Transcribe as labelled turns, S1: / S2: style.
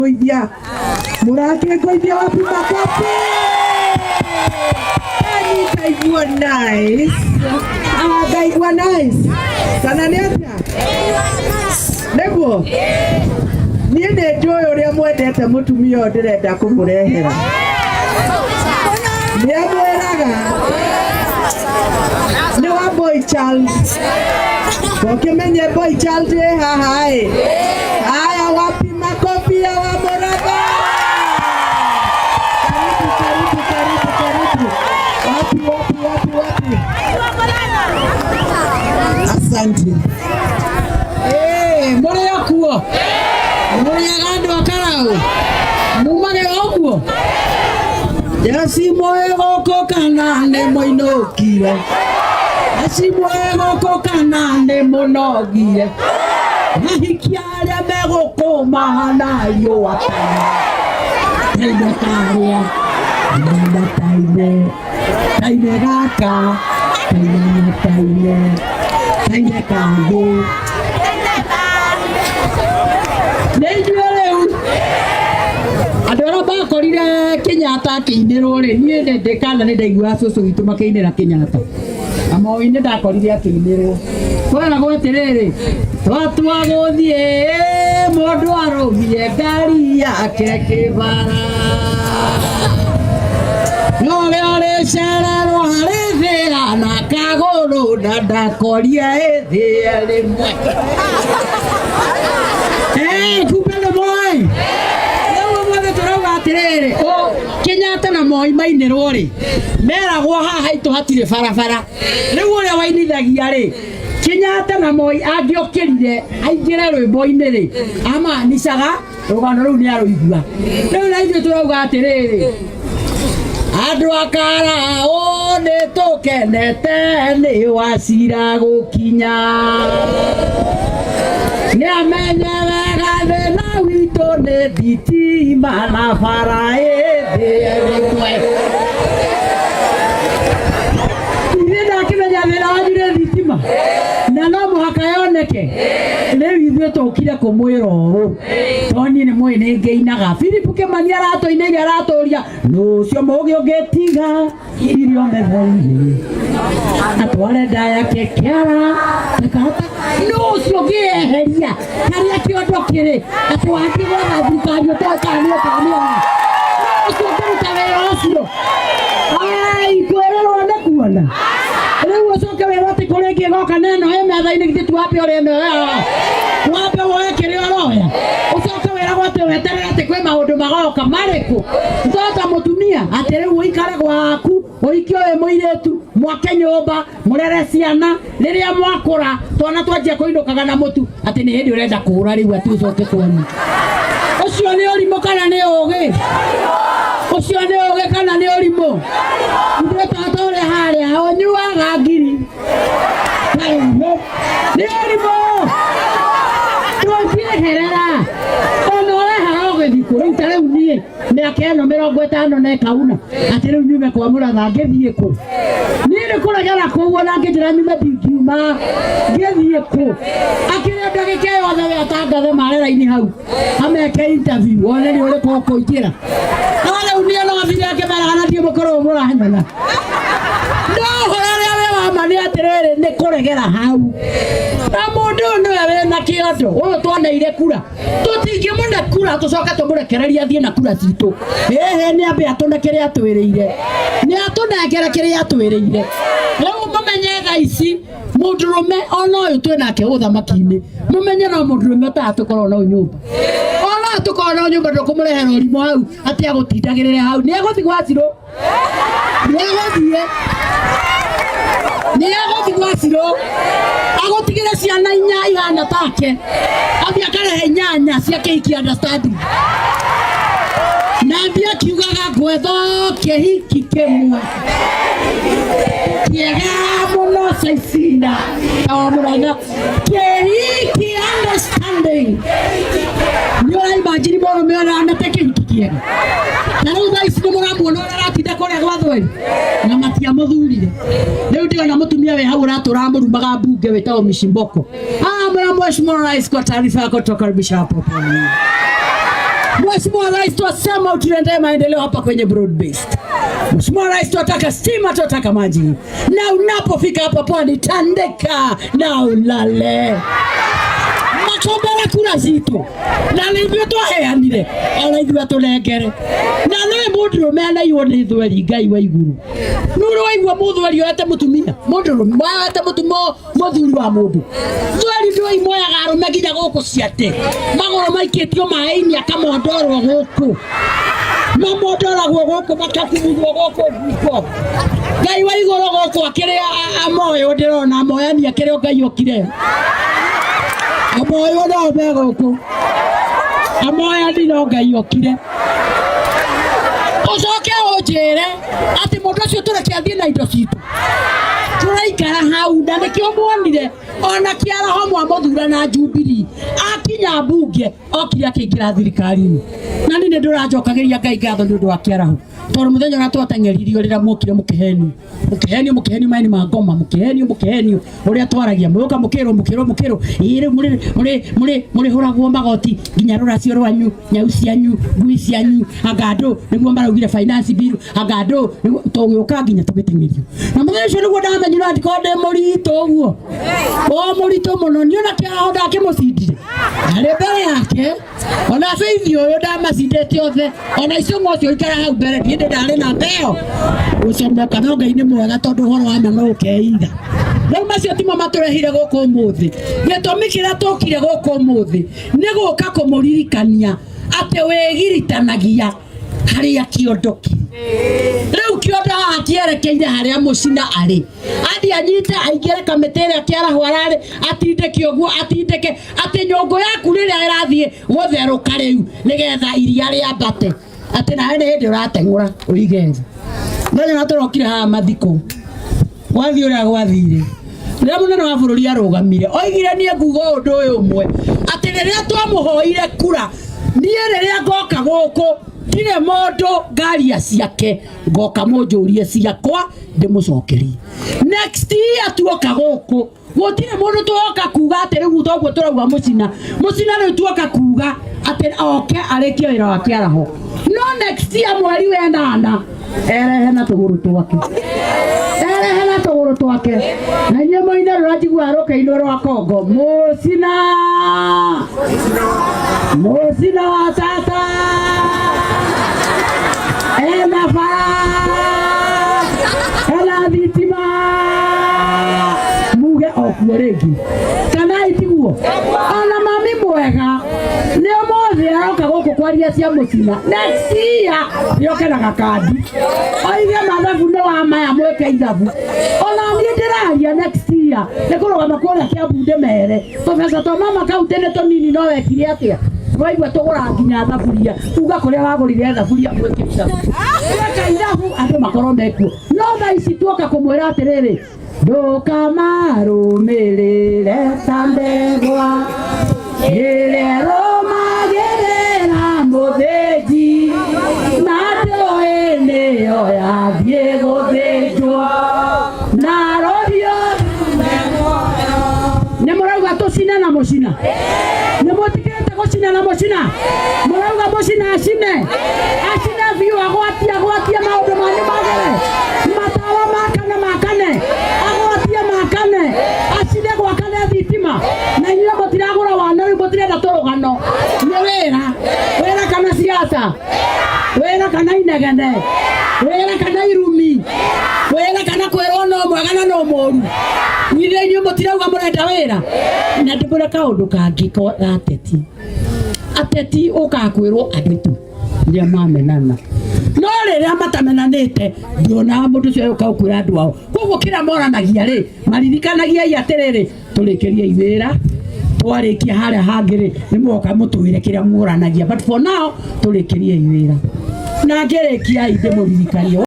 S1: Ngũithia mũrakĩngũithia wapi makofi. Yaani ndaigua nice. Ah, ndaigua nice. Kana nĩ atĩa? Nĩguo niĩ nĩ njũĩ ũrĩa mwendete mũtumia ũyũ ndĩrenda kũmũrehera. Nĩ amwĩraga nĩ wa boy child. Ũkĩmenye boy child ĩ haha ĩ. Haya, wapi makofi ya wa Mũratha? Karibu, karibu, karibu, karibu. Wapi, wapi, wapi, wapi?
S2: Asante.
S3: Eh, mũrĩ o kuo mũrĩaga andũ a karaũ mumage o ũguo Jeci mwĩ gũkũ kana nĩ mũinũkire? Jeci mwĩ gũkũ kana nĩ mũnogire? Ahikia arĩa megũkũ mahana riũa kana taine karĩa na taine taine gaka taine na taine taine kangĩ nĩ ithuĩ rĩu andũ arĩa makorire Kenyatta akĩinĩrwo rĩ, niĩ nĩ ndĩ kana nĩ ndaiguaga cũcũ witũ makĩinĩra Kenyatta na Moi nĩ ndakorire akĩinĩrwo. Kweragwo atĩrĩrĩ, twatua gũthiĩ mũndũ arũmie ngari yake kĩbara, no ũrĩa ũrĩcererwo harĩ thĩa na kagũrũ na ndakoria ĩthĩe rĩmwe. Eh, kumbe nĩ Moi. Rĩu ũmũthĩ tũrauga atĩrĩrĩ, Kenyatta na Moi mainĩrwo rĩ, meragwo haha haitũ hatirĩ barabara. Rĩu ũrĩa wainithagia rĩ, Kenyatta na Moi angĩokĩrire aingĩre rwĩmbo-inĩ rĩ, amanicaga rũgano rũu nĩ arũigua. Rĩu na ithuĩ tũrauga atĩrĩrĩ, andũ a Karaũ nĩ tũkenete nĩ wacira gũkinya. Nĩ amenye wega thĩna witũ nĩ thitima na bara ĩthĩe rĩmwe. Ithuĩ ndakĩmenya thĩna wanyu nĩ thitima na no mũhaka yoneke. Rĩu ithuĩ tũkire kũmwĩra ũũ to niĩ nĩ mũĩ nĩ ngĩinaga. Philip Kĩmani aratũinĩire aratũria nũ ũcio mũgĩ ũngĩtiga irio metha-inĩ atware nda yake kĩara takata nũ ũcio ũngĩeheria harĩa kĩondo kĩrĩ atĩ wathiĩ gwetha thirikari ũtoĩ kana nĩ ũkamĩona? Nũ ũcio ũngĩruta wĩra ũcio? Ai, kwĩrĩrwo nĩ kuona. Rĩu ũcoke wĩrwo atĩ kũrĩ ĩngĩ ĩgoka na ĩno ĩ metha-inĩ, githĩ ti wambe ũrĩe ĩno ĩ wambe woe kĩrĩa ũroya, ũcoke wĩragwo atĩ weterere atĩ kwĩ maũndũ magoka marĩkũ? Tota mũtumia atĩ rĩu ũikare gwaku ũhikio wĩ mũirĩtu, mwake nyũmba, mũrere ciana, rĩrĩa mwakũra twana twanjia kũinũkaga na mũtu, atĩ nĩ hĩndĩ ũrenda kũũra rĩu atĩ ũcoke kwanyu. Ũcio nĩ ũrimũ kana nĩ ũgĩ? Ũcio nĩ ũgĩ kana nĩ ũrimũ? Ithuĩ tata ũrĩa harĩa ũnyuaga ngiri nĩ ũrimũ. Tũngĩeherera ona ũrehaga ũgĩthiĩ kũ? Rĩu ta rĩu niĩ mĩaka ĩno 50 na ĩkauna atĩ rĩu nyume kwa mũratha ngĩthiĩ kũ? Niĩ nĩ kũregera kũu, ona ngĩnjĩra nyume ndingiuma. Ngĩthiĩ kũ? Akĩrĩ ndagĩka yothe we atangathe marera-inĩ hau ameke interview one nĩ ũrĩkũ ũkũingĩra. No rĩu niĩ no thire ngĩmeraga na ndiĩ mũkorwo mũranyona. No ũhoro ũrĩa wĩ wa ma nĩ atĩrĩrĩ, nĩ kũregera hau na mũndũ ũyũ nĩwe wĩna kĩondo ũyũ twaneire kura. Tũtingĩmũne kura tũcoke tũmũrekererie athiĩ na kura citũ. Ĩhĩ, nĩ ambe atũne kĩrĩa atwĩrĩire, nĩ atũnengere kĩrĩa atwĩrĩire. Rĩu mũmenye thaa ici mũndũrũme ona ũyũ twĩ nake ũthamaki-inĩ, mũmenye no mũndũrũme ũtatũkorwo no nyũmba, ona ũyũ tũkorwo no nyũmba, ndũkũmũrehera ũrimũ hau atĩ agũtindagĩrĩre hau. Nĩ egũthiĩ gwa Cirũ, nĩ egũthiĩ gwa Cirũ agũtigĩre ciana inya ihana take, athiĩ akarehe inyanya cia kĩhiki understanding, na athiĩ akiugaga ngwetha kĩhiki kĩmwe kĩega mũno caicina ta wa mũranga kĩhiki understanding. Nĩ ũraimajini mũrũme ũrĩa anete kĩhiki kĩega? Na rĩu thaa ici nĩ mũramuona ũrĩa aratinda kũrĩa gwa thweri na matiamũthurire. Rĩu ndĩrona mũtumia wĩ hau ũratũra mũrumaga mbunge wĩtagwo Mishimboko. Ah, mwana mheshimiwa rais, kwa taarifa yako tutakaribisha hapo hapo. Mheshimiwa Rais, twasema utuletee maendeleo hapa kwenye broad based. Mheshimiwa Rais, twataka stima, twataka maji, na unapofika hapa pwani tandika na ulale makombera kura citũ na nĩ ithuĩ twaheanire ona ithuĩ atũnengere na nĩ mũndũrũme anaiywo nĩ thweri Ngai wa igũrũ nĩ ũrĩ waigua mũthweri oete mũtumia mũndũrũme oete mũtumo mũthuri wa mũndũ thweri ndũĩ moyaga arũme nginya gũkũ ciate magũrũ maikĩtio maĩ-inĩ akamondorwo gũkũ mamondoragwo gũkũ makakumuthwo gũkũ mbuko Ngai wa igũrũ gũkũ akĩrĩ amoyo ndĩrona amoyani akĩrĩ o Ngai okire amoyo no me gũkũ amoyani no Ngai okire ũcoke ũnjĩre atĩ mũndũ ũcio tũreke athiĩ na indo citũ tũraikara hau na nĩkĩo muonire ona kĩaraho mwamũthura na Jubilee akinya mbunge okire akĩingĩra thirikari-inĩ na niĩ nĩ ndũranjokagĩria Ngai ngatho nĩ ũndũ wa kĩaraho tondũ mũthenya ũrĩa twateng'eririo rĩrĩa mwokire mũkĩhenio mũkĩhenio mũkĩhenio maĩ ma ngoma mũkĩhenio mũkĩhenio ũrĩa twaragia mũgĩũka mũkĩrwo mũkĩrwo mũkĩrwo ĩĩ rĩu mũrĩ mũrĩ mũrĩ mũrĩhũragwo magoti nginya rũracio rwanyu nyau cianyu ngui cianyu anga andũ nĩguo maraugire finance bill anga andũ nĩguo tũgĩũka nginya tũgĩteng'erio na mũthenya ũcio nĩguo ndamenyire angĩkorwo ndĩ mũritũ ũguo o mũritũ mũno niĩ ona kĩaraho ndakĩmũcindire arĩ mbere yake ona Faith ũyũ ndamacindĩte othe ona icũng'wa ũcio ikara hau mbere niĩ ndĩ ndarĩ na mbeo gũcomoka no Ngai nĩ mwega tondũ ũhoro wa ma no ũkeiga rĩu macio timo matũrehire gũkũ ũmũthĩ gĩtũmi kĩrĩa tũkire gũkũ ũmũthĩ nĩ gũka kũmũririkania atĩ wĩgiritanagia harĩa kĩondo kĩrĩ rĩu kĩondo haha kĩerekeire harĩa mũcina arĩ athi anyite aingĩre kamĩtĩ ĩrĩa kĩaraho ararĩ atindĩke ũguo atindĩke atĩ nyũngũ yaku rĩrĩa ĩrathiĩ gũtherũka rĩu nĩgetha iria rĩambate atĩ nawe nĩ hĩndĩ ũrateng'ũra ũige thĩ mũthenya ũrĩa tũrokire haha mathiko gwathiĩ ũrĩa gwathire rĩrĩa mũnene wa bũrũri arũgamire oigire niĩ nguga ũndũ ũyũ ũmwe atĩ rĩrĩa twamũhoire kura niĩ rĩrĩa ngoka gũkũ ndirĩ mũndũ ngaria ciake ngoka mũnjũrie ciakwa ndĩmũcokerie next year tuoka gũkũ gũtirĩ mũndũ tuoka kuga atĩ rĩu toguo tũrauga mũcina mũcina rĩu tuoka kuga atĩ oke arĩkie wĩra wa kĩaraho no next year mweri wenana erehe na tũgũrũ twake erehe na tũgũrũ twake na inyuĩ mũine rũranjigua rũkĩinwo rwa Kongo mũcina mũcina wa tata ena bara ena thitima muge okuo rĩngĩ kana itiguo ona mami mwega nĩ ũmũthĩ aroka gũkũ kwaria cia mũcina next year nĩoke na gakandi oige mathabu nĩ wa maya mwĩke ithabu ona niĩ ndĩraria next year nĩ kũrũgama kũrĩa Kiambu ndĩmere tũbeca twa mama kaunti nĩ tũnini no wekire atĩa waigua tũgũraga nginya thaburia uga kũrĩa wagũrire thaburia mwĩke ithabu mweka ithabu andũ makorwo mekuo no thaa ici tuoka kũmwĩra atĩrĩrĩ ndũkamarũmĩrĩre ta ndegwa ĩrĩa ĩrũmagĩrĩra mũthĩnji na ndũĩ nĩyo yathiĩ gũthĩnjwo na rũhiũ nĩ mũrauga tũcine na mũcina nĩ mũtikĩrĩte gũcina na mũcina mũrauga mũcina acine acine biũ agwatie agwatie maũndũ manyu magere matawa makane makane agwatie makane acine gwakane thitima na inyuĩ mũtiragũra wana rĩu mũtirenda tũrũgano nĩ wĩra wĩra kana siasa wĩra kana inegene wĩra kana irumi wĩra kana kwĩrwo no mwega na no mũru ithe inyuĩ mũtirauga mũrenda wĩra na ndĩmwĩre kaũndũ kangĩ ga ateti ateti ũkaga kwĩrwo andũ aitũ rĩrĩa mamenana no rĩrĩa matamenanĩte ndionaga mũndũ ũcio agĩũka gũkwĩra andũ ao koguo kĩrĩa moranagia rĩ maririkanagiai atĩrĩrĩ tũrĩkĩriei wĩra twarĩkia harĩa hangĩ rĩ nĩ mũgoka mũtwĩre kĩrĩa muoranagia but for now tũrĩkĩriei wĩra na ngĩrĩkiai ndĩmũririkanie.